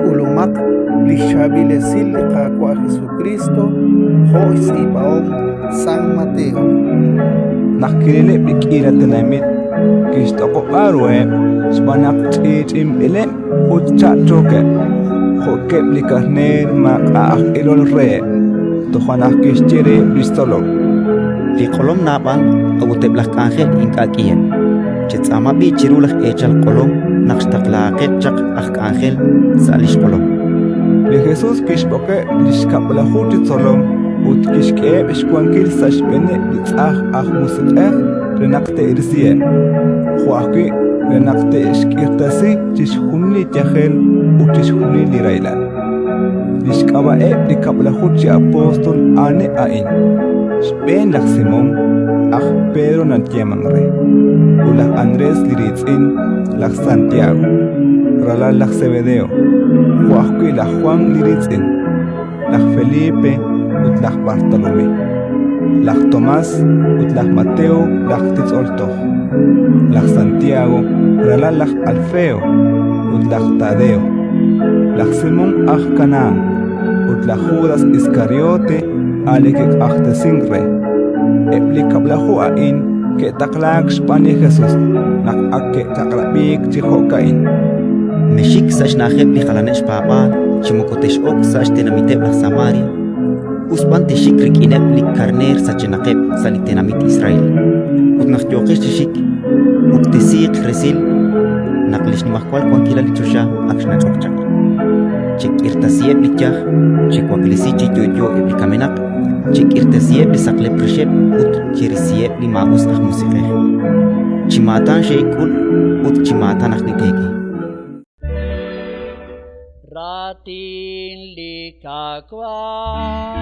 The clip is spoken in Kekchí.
K'ulumaq li xchaab'il esil li Qaawa' Jesukriist jo' xtz'iib'ahom San Mateo. Naq kirileb' li k'iila tenamit, kixtoq'ob'a ruheb' xb'aan naq ch'i'ch'i'inb'ileb' ut cha'chookeb', jo'keb' li karneer maak'a' aj ilol reheb'. Toja' naq kixye reheb' li xtzolom: Li q'olom naab'al, a'ut eb' laj k'anjel ink'a' k'iheb'. Chetz'aama b'i' chiru laj eechal q'olom naq xtaqlahaqeb' chaq aj k'anjel sa' li xq'olom. Li Jesus kixb'oqeb' li xkab'laju chi tzolom ut kixk'eheb' xwankil sa' xb'eeneb' li tz'ajn aj musiq'ej re naq te'risiheb', jo' ajwi' re naq te'xk'irtasi chixjunil li yajel ut chixjunil li rahilal. Li xk'ab'a'eb' li kab'laju chi apóstol a'aneb' a'in: xb'een laj Simón, aj Pedro nayeemank re, ut laj Andrés li riitz'in, laj Santiago, ralal laj Sebedeo, jo' ajwi' laj Jwan li riitz'in, laj Felipe ut laj Bartolomé, laj Tomás ut laj Mateo laj titz'ol toj, laj Santiago, ralal laj Alfeo, ut laj Tadeo, laj Simón aj Kanahán ut laj Judas Iskariote a' li kiq'axtesink re. Eb' li kab'laju a'in ke'taqlaak xb'aan li Jesus naq ak ke'chaq'rab'iik chi jo'ka'in: Mexxik sa' xna'ajeb' li jalaneb' xpaab'aal chi moko tex'ok sa' xtenamiteb' laj Samaria, us b'an texxik rik'ineb' li karneer sachenaqeb' sa' li tenamit Israel. Ut naq yooqex chi xik, puktesiiq resil naq li xnimajwal wankilal li choxa ak xnach'ok chaq. Chek'irtasiheb' li yaj, chewaklesi chi yo'yo eb' li kamenaq, chek'irtasiheb' li saqlep rixeb' ut cherisiheb' li maa'us aj musiq'ej. Chi maatan xeek'ul ut chi maatan ajwi' teek'e. Raatin li Qaawa'.